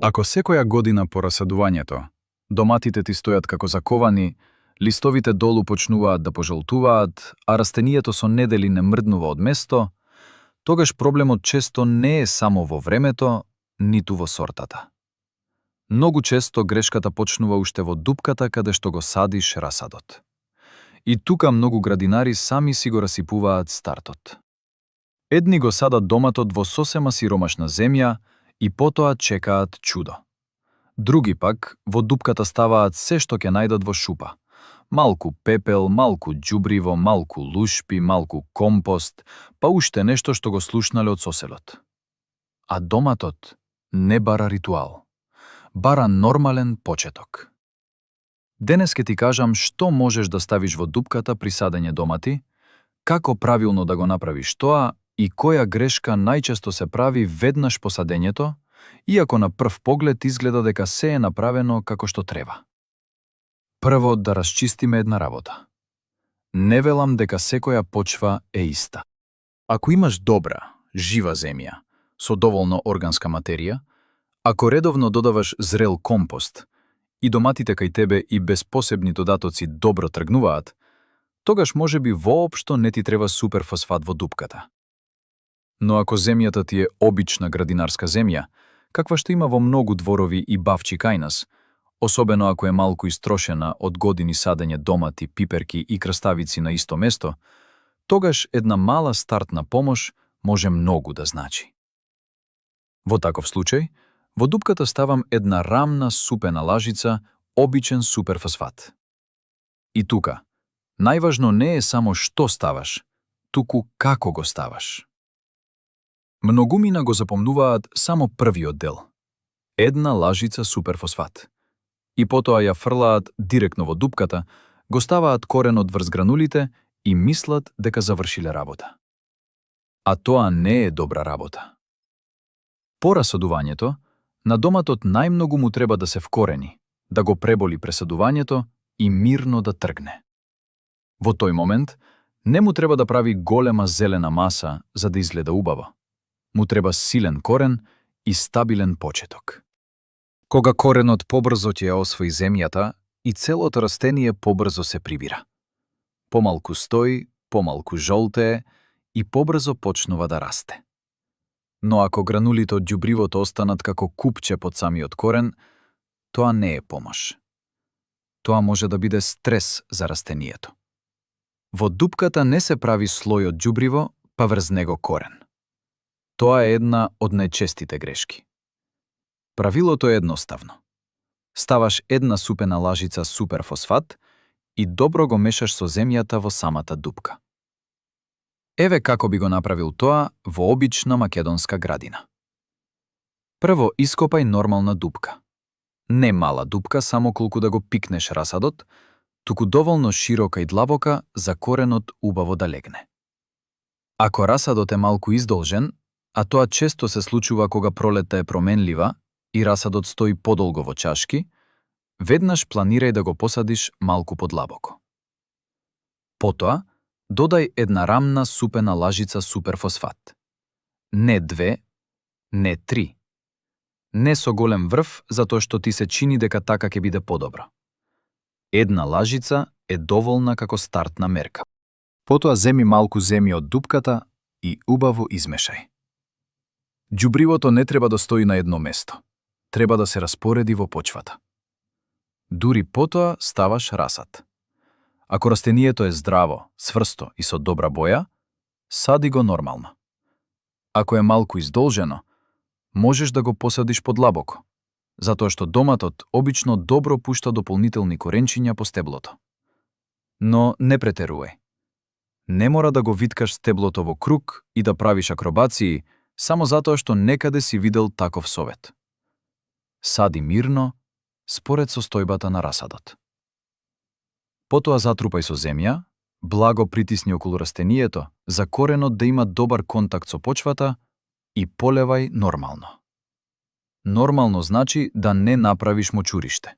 Ако секоја година по расадувањето, доматите ти стојат како заковани, листовите долу почнуваат да пожолтуваат, а растенијето со недели не мрднува од место, тогаш проблемот често не е само во времето, ниту во сортата. Многу често грешката почнува уште во дупката каде што го садиш расадот. И тука многу градинари сами си го расипуваат стартот. Едни го садат доматот во сосема сиромашна земја и потоа чекаат чудо. Други пак во дупката ставаат се што ќе најдат во шупа. Малку пепел, малку џубриво, малку лушпи, малку компост, па уште нешто што го слушнале од соселот. А доматот не бара ритуал. Бара нормален почеток. Денес ке ти кажам што можеш да ставиш во дупката при садење домати, како правилно да го направиш тоа и која грешка најчесто се прави веднаш по садењето, иако на прв поглед изгледа дека се е направено како што треба. Прво да расчистиме една работа. Не велам дека секоја почва е иста. Ако имаш добра, жива земја, со доволно органска материја, ако редовно додаваш зрел компост и доматите кај тебе и без посебни додатоци добро тргнуваат, тогаш можеби воопшто не ти треба суперфосфат во дупката. Но ако земјата ти е обична градинарска земја, каква што има во многу дворови и бавчи кај нас, особено ако е малку истрошена од години садење домати, пиперки и краставици на исто место, тогаш една мала стартна помош може многу да значи. Во таков случај, во дупката ставам една рамна супена лажица обичен суперфосфат. И тука, најважно не е само што ставаш, туку како го ставаш. Многумина го запомнуваат само првиот дел – една лажица суперфосфат. И потоа ја фрлаат директно во дупката, го ставаат коренот врз гранулите и мислат дека завршиле работа. А тоа не е добра работа. По расадувањето, на доматот најмногу му треба да се вкорени, да го преболи пресадувањето и мирно да тргне. Во тој момент, не му треба да прави голема зелена маса за да изгледа убаво. Му треба силен корен и стабилен почеток. Кога коренот побрзо ќе ја освои земјата, и целото растение побрзо се прибира. Помалку стои, помалку жолтее и побрзо почнува да расте. Но ако гранулите од џубривото останат како купче под самиот корен, тоа не е помош. Тоа може да биде стрес за растението. Во дупката не се прави слој од џубриво, па врз него корен. Тоа е една од најчестите грешки. Правилото е едноставно. Ставаш една супена лажица суперфосфат и добро го мешаш со земјата во самата дупка. Еве како би го направил тоа во обична македонска градина. Прво ископај нормална дупка. Не мала дупка само колку да го пикнеш расадот, туку доволно широка и длабока за коренот убаво да легне. Ако расадот е малку издолжен, а тоа често се случува кога пролетта е променлива и расадот стои подолго во чашки, веднаш планирај да го посадиш малку подлабоко. Потоа, додај една рамна супена лажица суперфосфат. Не 2, не 3. Не со голем врв, затоа што ти се чини дека така ќе биде подобро. Една лажица е доволна како стартна мерка. Потоа земи малку земја од дупката и убаво измешај. Џубривото не треба да стои на едно место. Треба да се распореди во почвата. Дури потоа ставаш расад. Ако растението е здраво, сврсто и со добра боја, сади го нормално. Ако е малку издолжено, можеш да го посадиш подлабоко, затоа што доматот обично добро пушта дополнителни коренчиња по стеблото. Но не претерувај. Не мора да го виткаш стеблото во круг и да правиш акробации само затоа што некаде си видел таков совет. Сади мирно, според состојбата на расадот. Потоа затрупај со земја, благо притисни околу растението, за коренот да има добар контакт со почвата и полевај нормално. Нормално значи да не направиш мочуриште.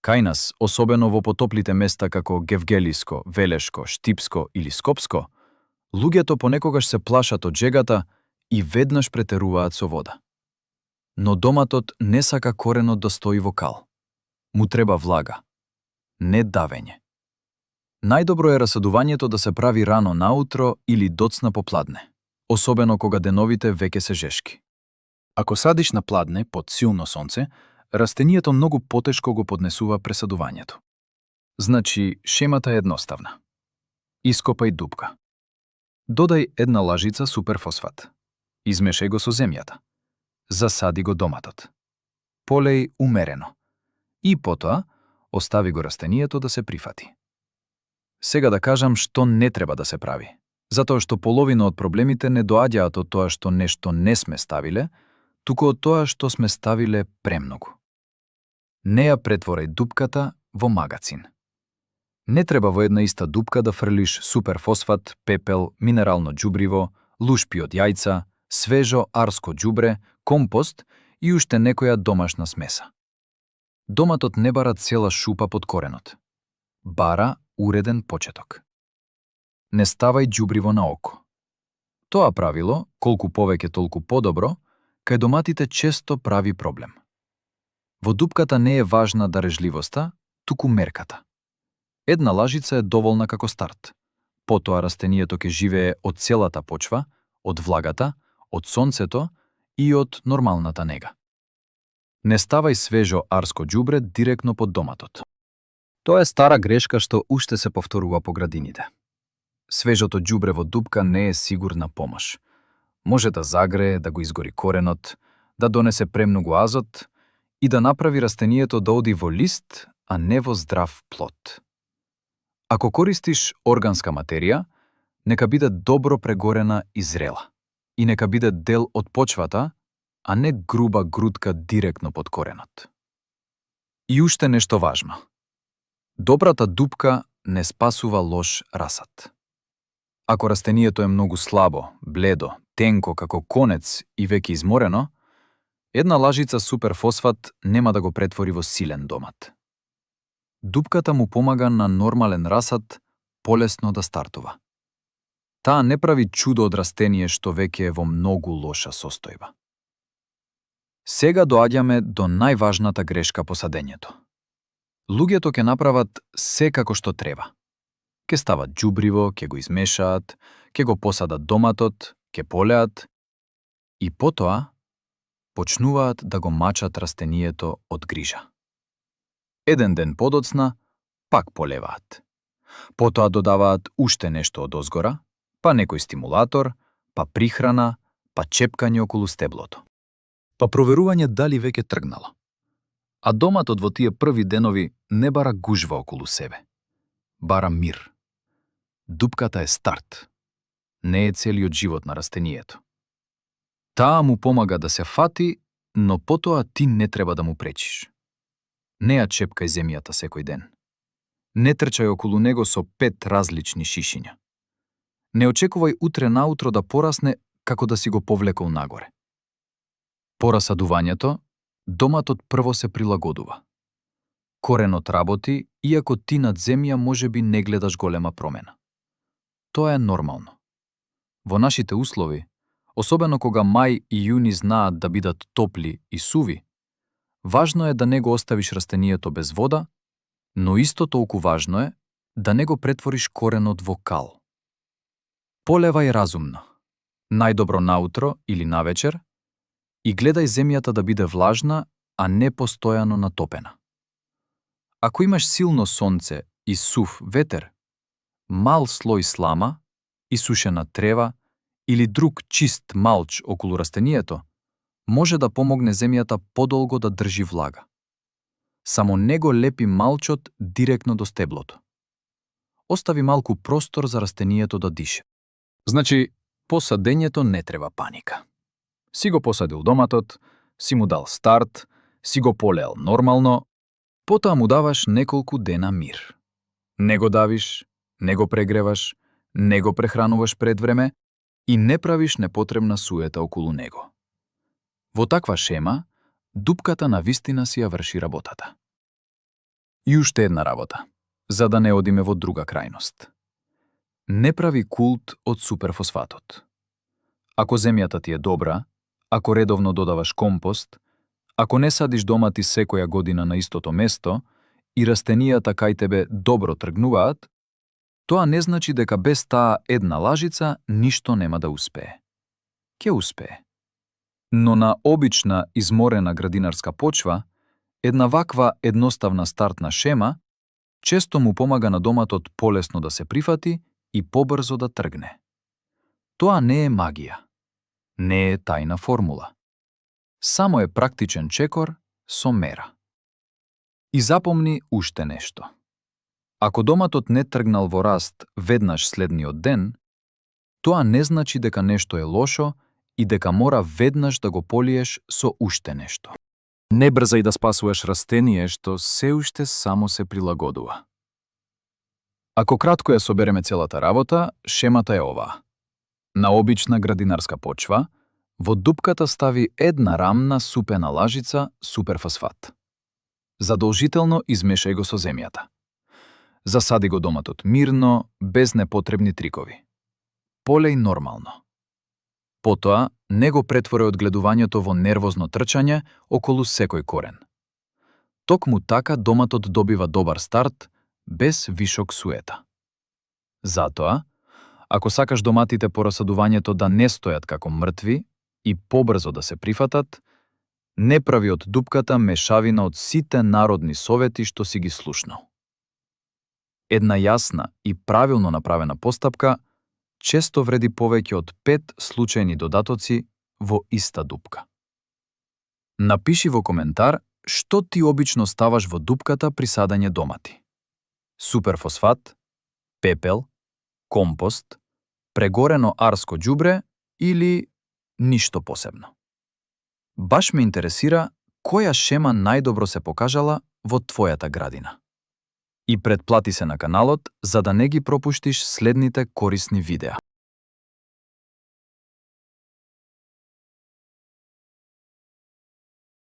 Кај нас, особено во потоплите места како Гевгелиско, Велешко, Штипско или Скопско, луѓето понекогаш се плашат од жегата и веднаш претеруваат со вода. Но доматот не сака коренот да стои во кал. Му треба влага, не давење. Најдобро е расадувањето да се прави рано наутро или доцна попладне, особено кога деновите веќе се жешки. Ако садиш на пладне под силно сонце, растенијето многу потешко го поднесува пресадувањето. Значи, шемата е едноставна. Ископај дупка. Додај една лажица суперфосфат. Измешај го со земјата. Засади го доматот. Полеј умерено. И потоа, остави го растенијето да се прифати. Сега да кажам што не треба да се прави, затоа што половина од проблемите не доаѓаат од тоа што нешто не сме ставиле, туку од тоа што сме ставиле премногу. Не ја претворај дупката во магацин. Не треба во една иста дупка да фрлиш суперфосфат, пепел, минерално џубриво, лушпи од јајца, свежо арско џубре, компост и уште некоја домашна смеса. Доматот не бара цела шупа под коренот. Бара уреден почеток. Не ставај џубриво на око. Тоа правило, колку повеќе толку подобро, кај доматите често прави проблем. Во дупката не е важна дарежливоста, туку мерката. Една лажица е доволна како старт. Потоа растенијето ќе живее од целата почва, од влагата, од сонцето и од нормалната нега. Не ставај свежо арско џубре директно под доматот. Тоа е стара грешка што уште се повторува по градините. Свежото џубре во дупка не е сигурна помош. Може да загрее, да го изгори коренот, да донесе премногу азот и да направи растенијето да оди во лист, а не во здрав плод. Ако користиш органска материја, нека биде добро прегорена и зрела. И нека биде дел од почвата, а не груба грудка директно под коренот. И уште нешто важно. Добрата дупка не спасува лош расад. Ако растенијето е многу слабо, бледо, тенко како конец и веќе изморено, една лажица суперфосфат нема да го претвори во силен домат. Дупката му помага на нормален расад полесно да стартува. Таа не прави чудо од растение што веќе е во многу лоша состојба. Сега доаѓаме до најважната грешка по садењето. Луѓето ќе направат се како што треба. Ќе стават џубриво, ќе го измешаат, ќе го посадат доматот, ќе полеат и потоа почнуваат да го мачат растенијето од грижа. Еден ден подоцна, пак полеваат. Потоа додаваат уште нешто од озгора, па некој стимулатор, па прихрана, па чепкање околу стеблото. Па проверување дали веќе тргнало. А доматот во тие први денови не бара гужва околу себе. Бара мир. Дупката е старт. Не е целиот живот на растенијето. Таа му помага да се фати, но потоа ти не треба да му пречиш. Не ја чепкај земјата секој ден. Не трчај околу него со 5 различни шишиња. Не очекувај утре наутро да порасне како да си го повлекол нагоре. По расадувањето, доматот прво се прилагодува. Коренот работи, иако ти над земја можеби не гледаш голема промена. Тоа е нормално. Во нашите услови, особено кога мај и јуни знаат да бидат топли и суви, важно е да не го оставиш растенијето без вода, но исто толку важно е да не го претвориш коренот во кал. Полевај разумно, најдобро наутро или навечер, и гледај земјата да биде влажна, а не постојано натопена. Ако имаш силно сонце и сув ветер, мал слој слама, исушена трева или друг чист малч околу растенијето, може да помогне земјата подолго да држи влага. Само не го лепи малчот директно до стеблото. Остави малку простор за растенијето да дише. Значи, по садењето не треба паника. Си го посадил доматот, си му дал старт, си го полеал нормално, потоа му даваш неколку дена мир. Не го давиш, не го прегреваш, не го прехрануваш пред време и не правиш непотребна суета околу него. Во таква шема, дупката на вистина си ја врши работата. И уште една работа, за да не одиме во друга крајност. Не прави култ од суперфосфатот. Ако земјата ти е добра, ако редовно додаваш компост, Ако не садиш домати секоја година на истото место и растенијата кај тебе добро тргнуваат, тоа не значи дека без таа една лажица ништо нема да успее. Ке успее. Но на обична изморена градинарска почва, една ваква едноставна стартна шема често му помага на доматот полесно да се прифати и побрзо да тргне. Тоа не е магија. Не е тајна формула. Само е практичен чекор со мера. И запомни уште нешто. Ако доматот не тргнал во раст веднаш следниот ден, тоа не значи дека нешто е лошо и дека мора веднаш да го полиеш со уште нешто. Не брзај да спасуваш растение што се уште само се прилагодува. Ако кратко ја собереме целата работа, шемата е оваа. На обична градинарска почва, во дупката стави една рамна супена лажица суперфосфат. Задолжително измешај го со земјата. Засади го доматот мирно, без непотребни трикови. Полеј нормално. Потоа, не го претвори одгледувањето во нервозно трчање околу секој корен. Токму така доматот добива добар старт, без вишок суета. Затоа, ако сакаш доматите по расадувањето да не стојат како мртви и побрзо да се прифатат, не прави од дупката мешавина од сите народни совети што си ги слушнал. Една јасна и правилно направена постапка често вреди повеќе од 5 случајни додатоци во иста дупка. Напиши во коментар што ти обично ставаш во дупката при садење домати. Суперфосфат, пепел, компост, прегорено арско џубре или ништо посебно. Баш ме интересира која шема најдобро се покажала во твојата градина. И претплати се на каналот за да не ги пропуштиш следните корисни видеа.